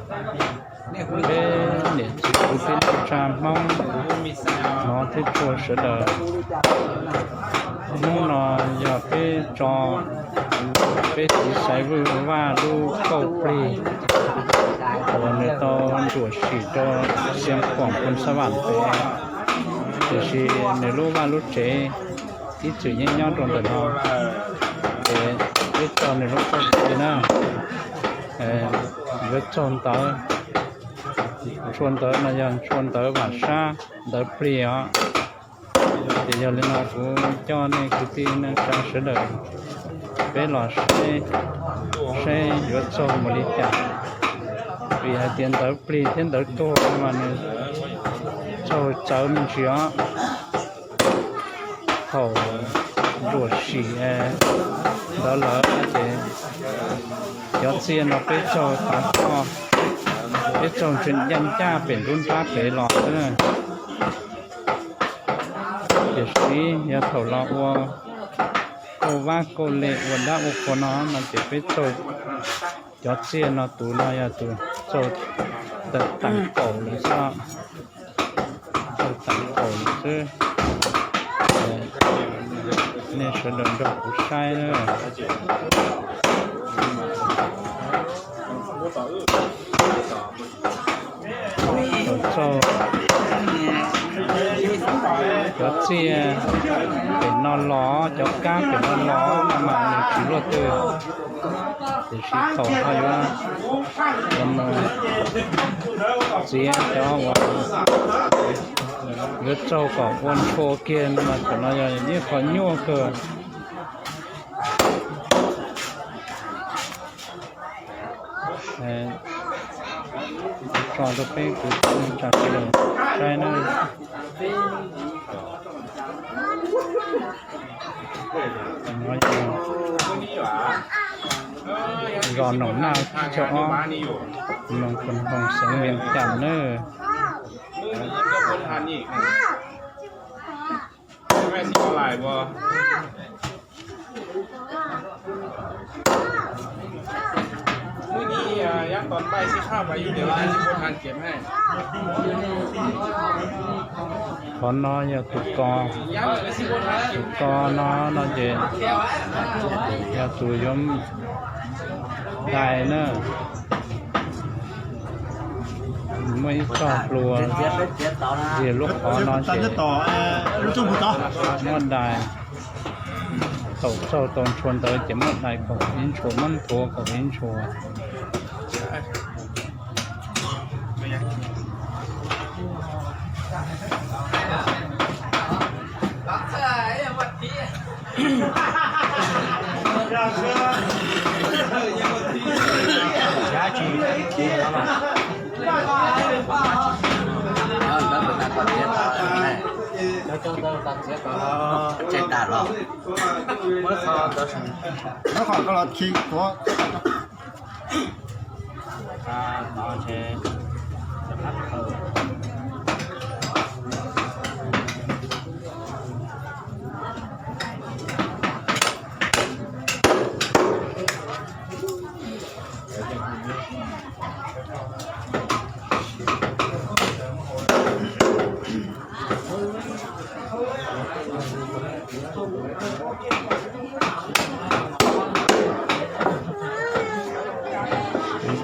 Peb niam txiv kwv tij neej tsa Hmoob, hnov thiab tshua sawv daws, hnub no yog peb tso peb txiv Xaiv Vwj Vaj lub kauj plig uas nws tau ntsuam sim rau Xeev Khuam Phoos Xab Vam pem, tiam sis nws lub vaj lub tsev ib txwm yeej nyob rau ntawm no, ces peb tso nws lub kauj plig na. Yuav txaug ntawv, ntshua ntawv no yog ntshua ntawv vam sab, ntawv plig os. Ces yog li no kuv coj nej kwv tij neej tsa sawv daws, peb los saib, saib yuav txaug mus li cas, vim hais tias ntawv plig thiab ntawv tuag mas nws txaug txawv me ntsis os. Thaum ntsuam sim ntawd lawm ces cov txiaj no peb txaug tav koj, peb txaug ntsia ncaj ncaj pem nruab nrab pem los xwb. Tiam sis yog thaum los ua kauj vab kauj le ua dab ua qhua no no ces peb txaug cov txiaj no, tus no yog tus txaug tawm tam kaum lawm xwb, txaug tam kaum lawm xwb. Nej sawv daws nrog kuv saib na. Txaug cov txiaj pem no los, cov kab pem no los mas nws tsis luaj twg, tiam sis thaum ho yuav, yuav mus txiav cov uas yuav txaug kom ua ntshua kiag no mas thaum no yog ib qho nyuaj kawg. Tso rau peb kwv tij neej tsa sawv daws saib na. Zos Noom Naj, thib chaw ob, Noom Phoos Hoos, xeev Vias Cas nawb. Qhov no yog tus ko, tus ko no no ces yog tus yuav dai na. Muaj ib txoj hlua, ces lub qhov no ces muab dai, thaum txaug tau ntshua ntawd ces muab dai kom ib ntshua, muab nthuav kom ib ntshua.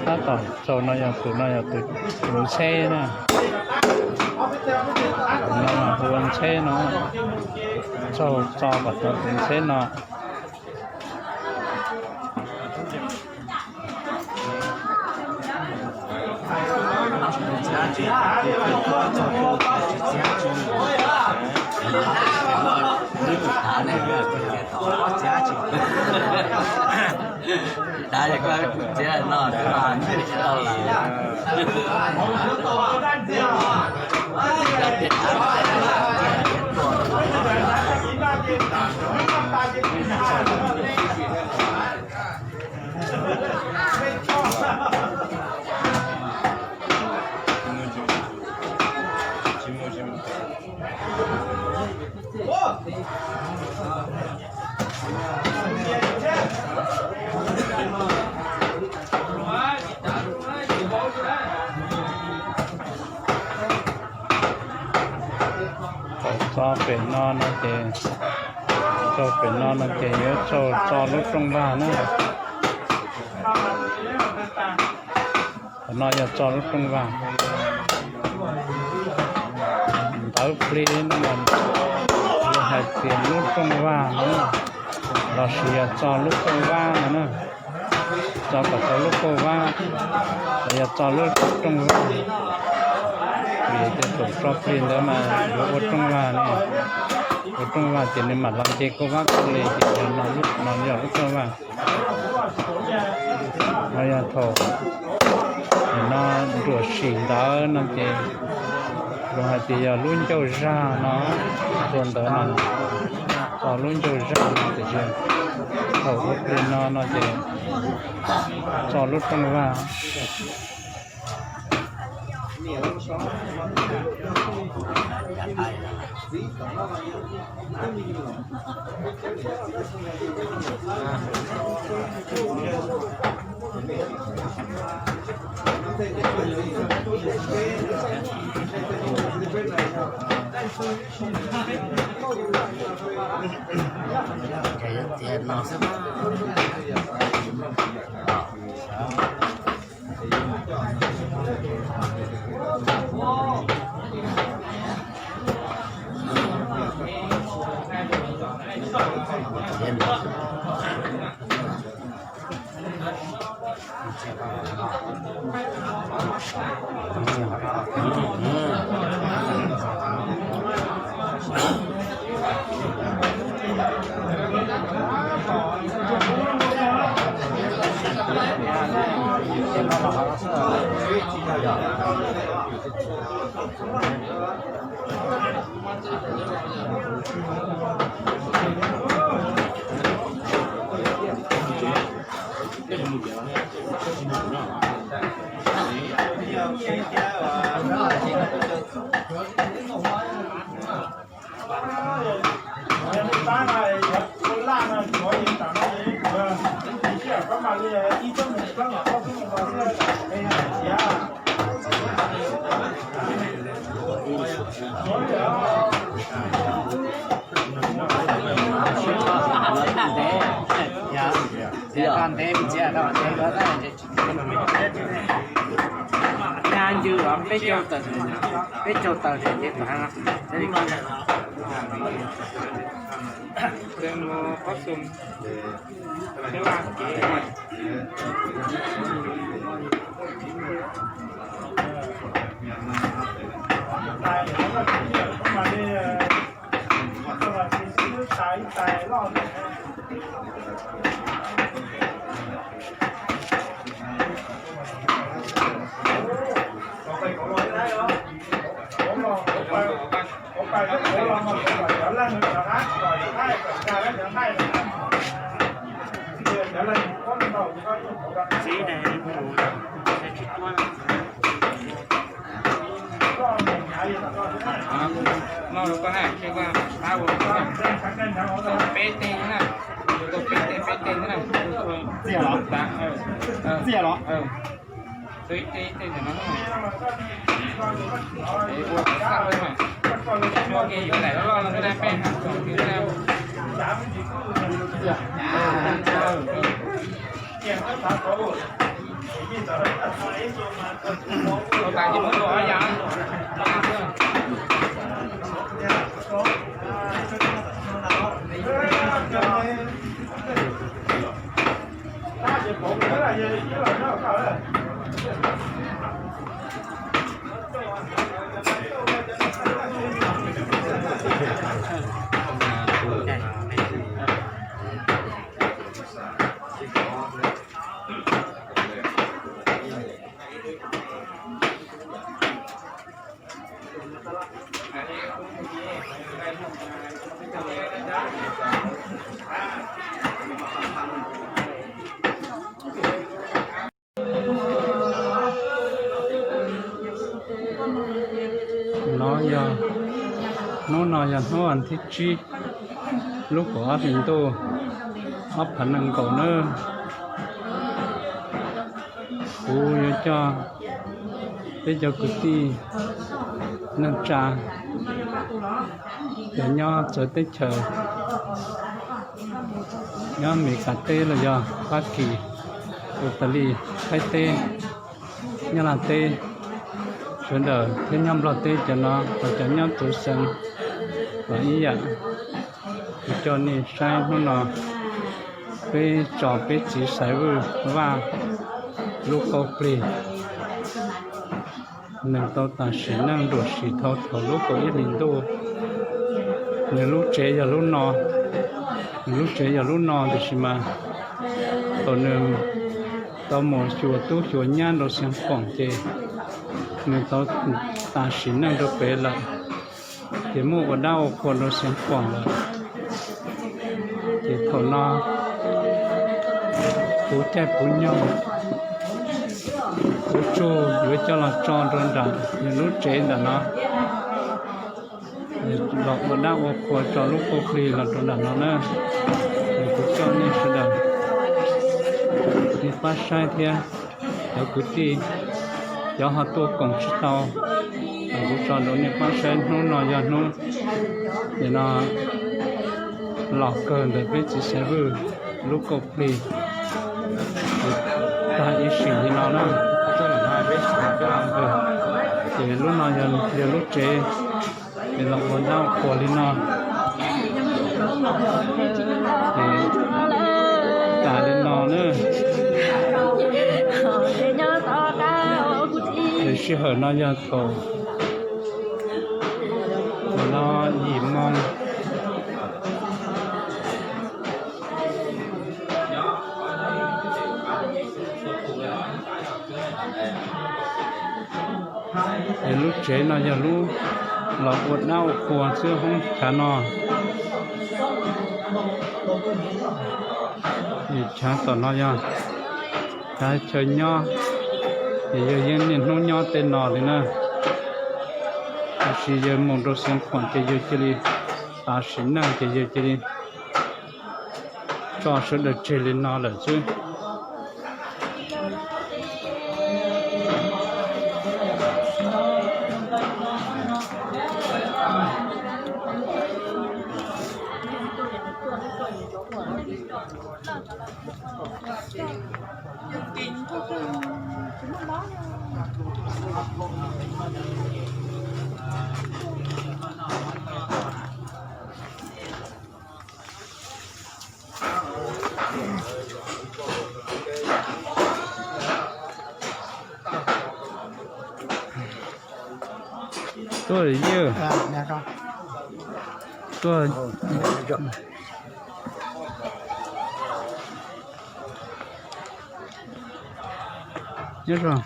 Tab tom txaug no yog tus no yog tus ntxheb na. Tus no hu ua ntxheb no, txaug txo kom tau tus ntxheb no. Tso pem no no ces, tso pem no no ces yuav tso, tso lub rooj vag na. Qhov no yog tso lub rooj vag. Ntawv plig no los yog hais tias lub rooj vag no, lossis yog tso lub kauj vab no na. Tso kom tau lub kauj vab, los yog tso lub rooj vag. Vim tias thaum tso plig ntawd mas yuav ua rooj vag ne, ua rooj vag ces nws mam los nce kauj vab kauj le ces yog no, no yog lub rooj vag. No yog thaum no nruam sim ntawd no ces luag hais tias yog lub ncauj zag no, tua ntawd no, tso lub ncauj zag no tiam sis thaum ua plig no no ces tso lub rooj vag. Nyaj ncw os, peb caug tawm, peb caug tawm ces tus heev. Noj rau koj na, peb teg na, tau peb teg, peb teg na. Txiaj los? Txiaj los? Txiaj los. Ua kom xaj na, ua ke yuav daim loj loj no na, peb hav tsoom twg na. Ua tas ces muab dua ob yam. No yog, hnub no yog hnub thib tsib, lub kaum ob hlis ntuj, ob phav nees nkaum na. Kuv yuav coj peb cov kwv tij neej tsa Cov nyob txawv teb chaws, nyob Amelikas teb los yog Fab Kis, Australia, Thaib teb, Nyab Laj teb, sawv daws thiab nyob Nplog teb cov no, los cov nyob txawv xeev los ib yam. Kuv coj nej saib hnub no peb tso peb txiv Xaiv Vwj Vaj lub kauj plig. Nws tau tas sim neej nruam sim dhau thaum lub kaum ib hlis ntuj. Nws lub tsev yog lub no, nws lub tsev yog lub no tiam sis mas thaum nws tau mus xyuas tub xyuas nyab rau Xeev Khuam ces nws tau tas sim neej rau pem lawm, ces muaj ua dab ua qhua rau Xeev Khuam lawm. Ces thaum no puv caij puv nyoog, kuv tsuj yuav coj los tso rau nram nws lub tsev ntawm no, los ua dab ua qhua tso lub kauj plig los rau nram no na. Kuv coj nej sawv daws nej pab saib thiab, cov kwv tij, cov ho tuaj koom tsis tau, kuv tso rau nej pab saib. Hnub no yog hnub, nim no los kawg ntawm peb txiv Xaiv Vwj lub kauj plig tag ib sim li no na. Ces lub no yog lub tsev, ces los ua dab ua qhua li no, ces tas li no na. Ces sij hawm no yog thaum no yim moo. Es lub tsev no yog lub los ua dab ua qhua xwb, hoob chav no. Chav tom no yog chav chaw nyob, ces yawg yeej niaj hnub nyob tej no li na. Tab sis yawg mus rau Xeev Khuam ces yawg cia li tas sim neej ces yawg cia li tso sawv daws tseg li no lawm xwb. Tuaj yawg, tuaj. Nyob zoo.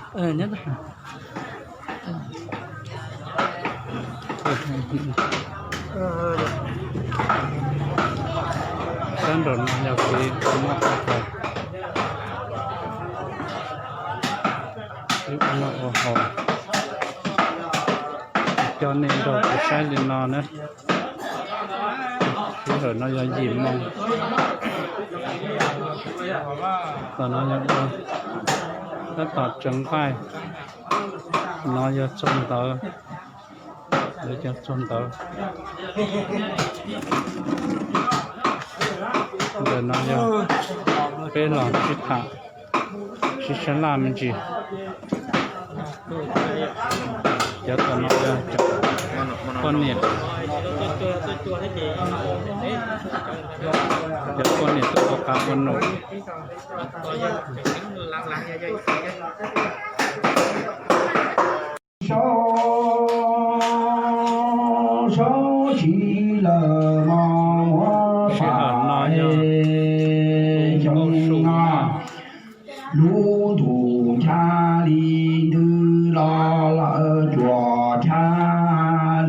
Sab nraum no yog kev ua noj ua haus, kev ua noj ua haus. Coj nej nrog kuv saib li no na. Sij hawm no yog yim moo. Tom no yog ua tab tom tseev nqaij, no yog txog ntawv, lawv cov txog ntawv. Ntawm no yog peb los sib tham, sib sab laj me ntsis. Cov tom no yog poj niam, cov poj niam tuaj ua qab ua num. Sib hawm no yog xyoo no. Lub ntuj ncha li ntws los lawm cuam ncha,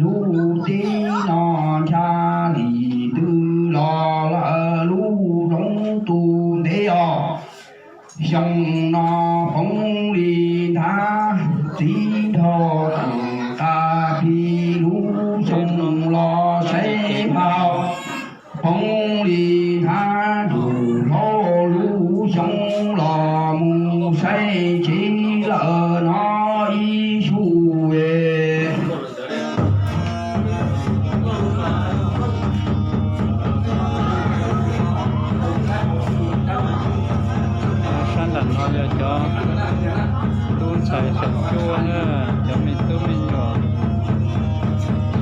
lub teb no ncha li ntws los lawm lub zoov tu ntev os. Xyoo no poob li nthab txiv nraug tawm qab plig, lub xyoo los saib npaum poob li nthab tus hlob, lub xyoo los mus saib tsev lawm no ib xu es. Tau xyaum cuab na, cov me tub me nyuam,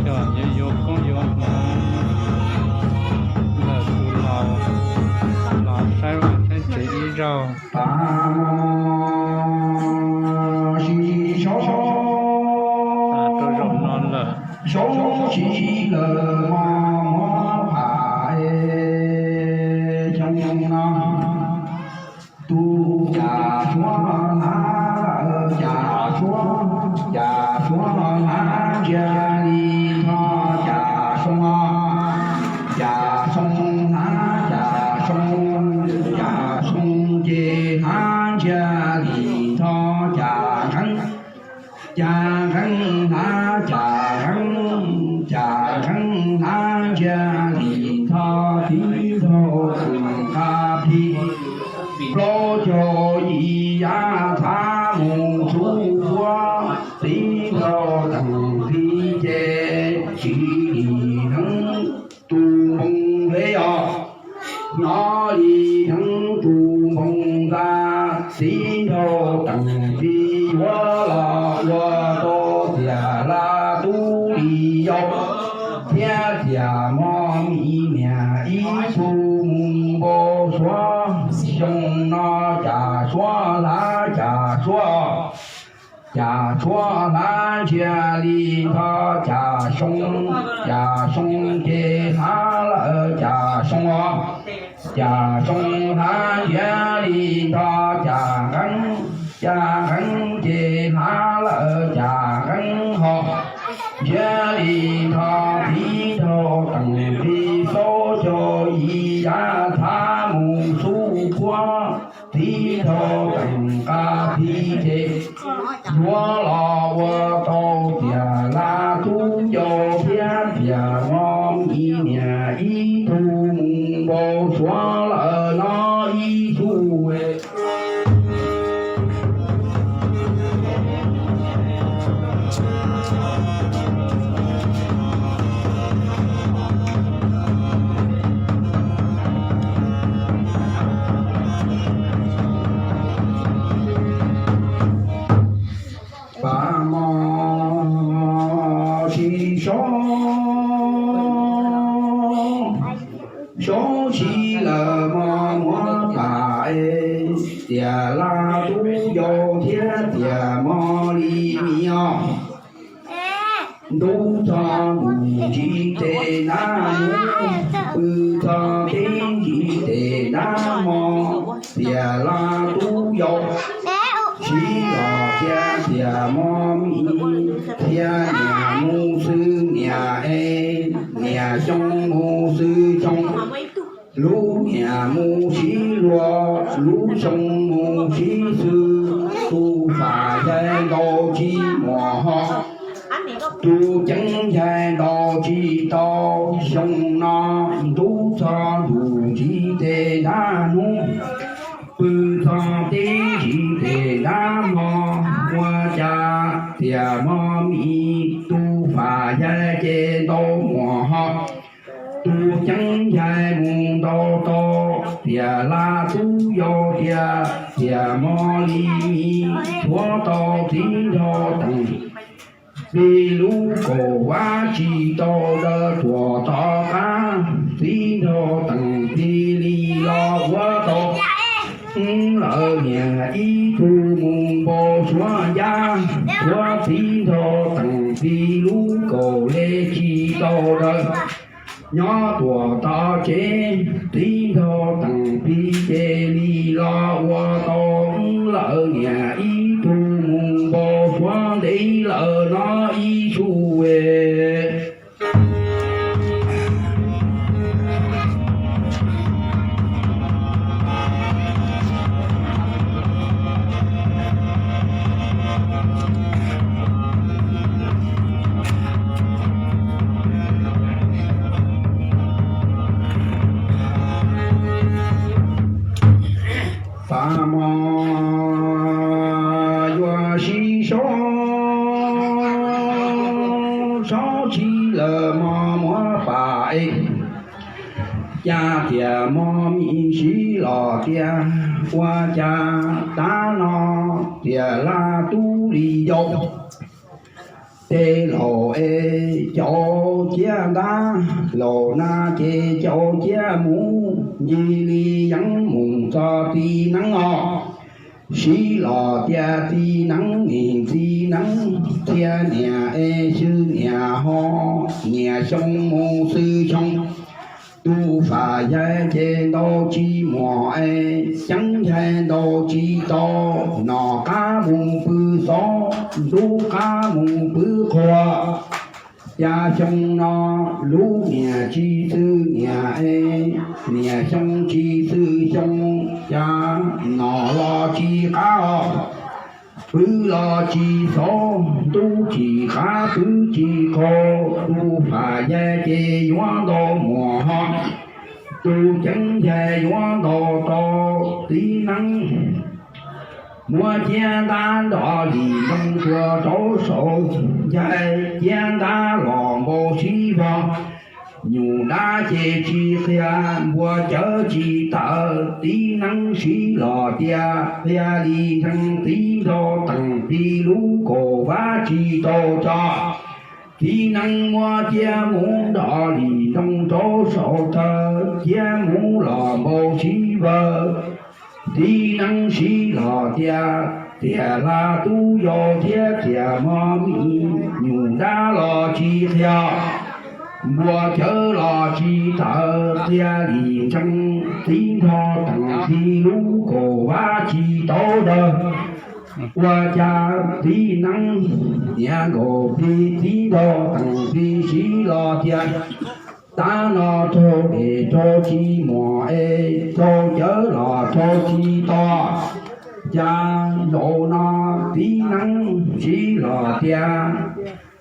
xyov yuav yuav koob yuav hmoov, lawm tus laus los saib vaj saib tsev ib zaug. Rau zaum no lawm. Tus cas suab hnav lawm cas suab, cas suab hnav ntsia li nrho cas soo, cas soo hnav cas soo, cas soo ces hnav ntsia li nrho cas nqeeb, cas nqeeb hnav cas nqeeb, cas nqeeb hnav ntsia li nrho tib nrho tus nqa phi plaub caug yim yav txhav mus sub puab tib nrho teem phi ces tsis li neeb tus npoo hle os. Nyob li neeb tus npoo ntxa tib nrho teem phi yuav los ua tau tias laj tub li yau thiab tias mos mi niam ib tug mus npau suav xyoo no cas suab hnav cas suab, cas suab hnav ntsia li nrho cas soo, cas soo ces hnav lawm cas soo os, cas soo hnav ntsia li nrho cas nqeeb, cas nqeeb ces hnav lawm cas nqeeb ho. Ntsia li nrho tib nrho teem phi plaub caug yim yav txhav mus sub puab tib nrho teem nqa phi ces yuav los ua tau tias laj tub yau thiab tias mos mi niam ib tug mus npau suav lawm no ib tug. Pam mos tsis sob, sob tsis lawm mos muab pam es tias laj tub yau thiab tias mos li mi os. Ntub txog ntuj ntsis tes nab hnub, pw txog teb ntsis tes nab hmo, tias laj tub yau sib los thiab tias mos mi, thiab niam mus xwb niam es, niam xyoo mus xwb xyoo, lub niam mus sib luag, lub xyoo mus sib xwb, tus fam yais ntaus tsis muaj ho, tus ceeb yais ntaus tsis tau. Xyoo no ntub txog ntuj ntsis tes nab hnub, pw txog teb ntsis tes nab hmo, ua cas tias mos mi, tus fam yais ces ntaus muaj ho, tus ceeb yais mus ntaus tau, tias laj tub yau tias, tias mos li mi, tshuav tau tib nrho teem plig lub kaum vab tsis tau daws tuam tom qab, tib nrho teem plig li los ua tau lawm niam ib tug mus npau suav ncaj, tshuav tib nrho teem plig lub kaum le tsis tau daws nyob tuam tom tsev, tib nrho teem plig ces li los ua tau lawm niam ib tug mus npau suav ntev lawm no ib tug es. Pam mos yuav sib sob, sob tsis lawm mos muab pam es, cas tias mos mi sib los tias, ua cas tav no tias laj tub li yau. Ces laus es cau ciab ntab, laus na ces cau ciab mus, ncig li yeeb mus txog txiv neeb os. Sib los tias txiv neeb nim txiv neeb, qhia niam es xwb niam ho, niam xyoo mus xwb xyoo. Tus fam yaj ces ntau tsis muaj es, ceeb yaj ntau tsis tau, nom qab mus pw xob, ntub qab mus pw qhua. Cas xyoo no lub niam tsis xwb niam es, niam xyoo tsis xwb xyoo, cas nom los tsis qab os, pw los tsis xob, ntub tsis qab pw tsis qhua. Tus fam yaj ces yuav ntau muaj ho, tus ceeb yaj yuav ntau tau, txiv neeb muab ciab ntab nrov li nroo tuaj rau saum yaj, ciab ntab los npau sib vog. Nyuj dab ces tsis qhia, npua cawv tsis tawm, txiv neeb sib los tias qhia li ntseeg, txiv nrog teem plig lub kaum vab tsis tau tso. Txiv neeb muab ciab mus nrov li nroo rau saum tawv, ciab mus los npau sib vawg. Txiv neeb sib los tias, tiam hla tub yau thiab tiam mos mis, nyuj dab los tsis qhia, npua cawv los tsis tawm, qhia li ntseeg, txiv nrog teem plig lub kaum vab tsis tau dawg. Ua cas txiv neeb niam nkaus plig, txiv nrog teem plig sib los tias, tab no raug dej raug tsis muaj es, raug cawv los raug tsis tau. Cas zaum no txiv neeb sib los tias,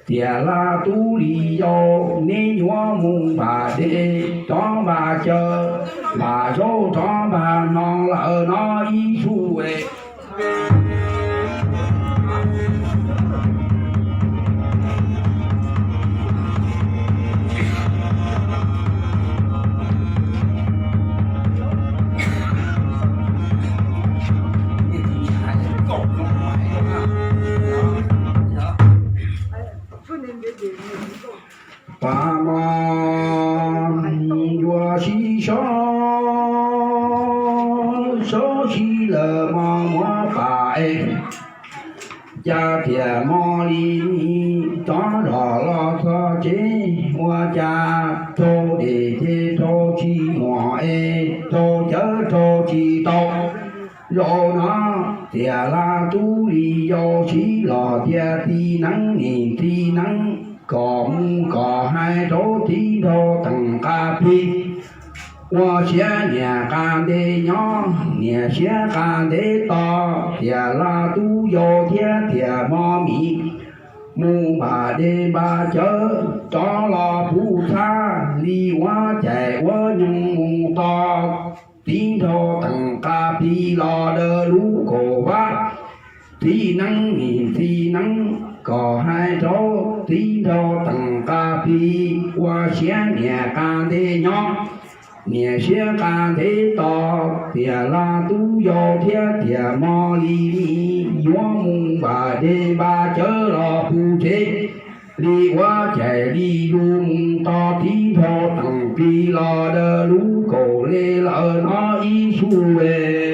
tiam hla tub li yau, neb yuav mus npaj dej rov npaj cawv, npaj zaub rov npaj hno lawm no ib sub es. Pam mos yuav sib sob, sob sib lawm mos muab pam es. Cas tiam mos li rov los los txog tsev, ua cas raug dej ces raug tsis muaj es, raug cawv raug tsis tau. Zaum no tiam hla tub li yau sib los tias txiv neeb nim txiv neeb, kom mus kom hais rau txiv nraug teem qab plig, ua siab niam qab ntev nyob, niam siab qab ntev tos, tiam hla tub yau thiab tiam mos mis, mus npaj dej npaj cawv rov los puv txhab li ua caij ua nyoog mus tos. Txiv nraug teem qab plig los daws lub kaum vab, txiv neeb nim txiv neeb, kom hais rau txiv nraug teem qab plig, ua siab niam qab ntev nyob, niam siab qab ntev tos, tiam hla tub yau thiab tiam mos li mis, yuav mus npaj dej npaj cawv los puv tsev li ua caij li yus mus tos, txiv nraug teem plig los daws lub kaum le lawm no ib sub es.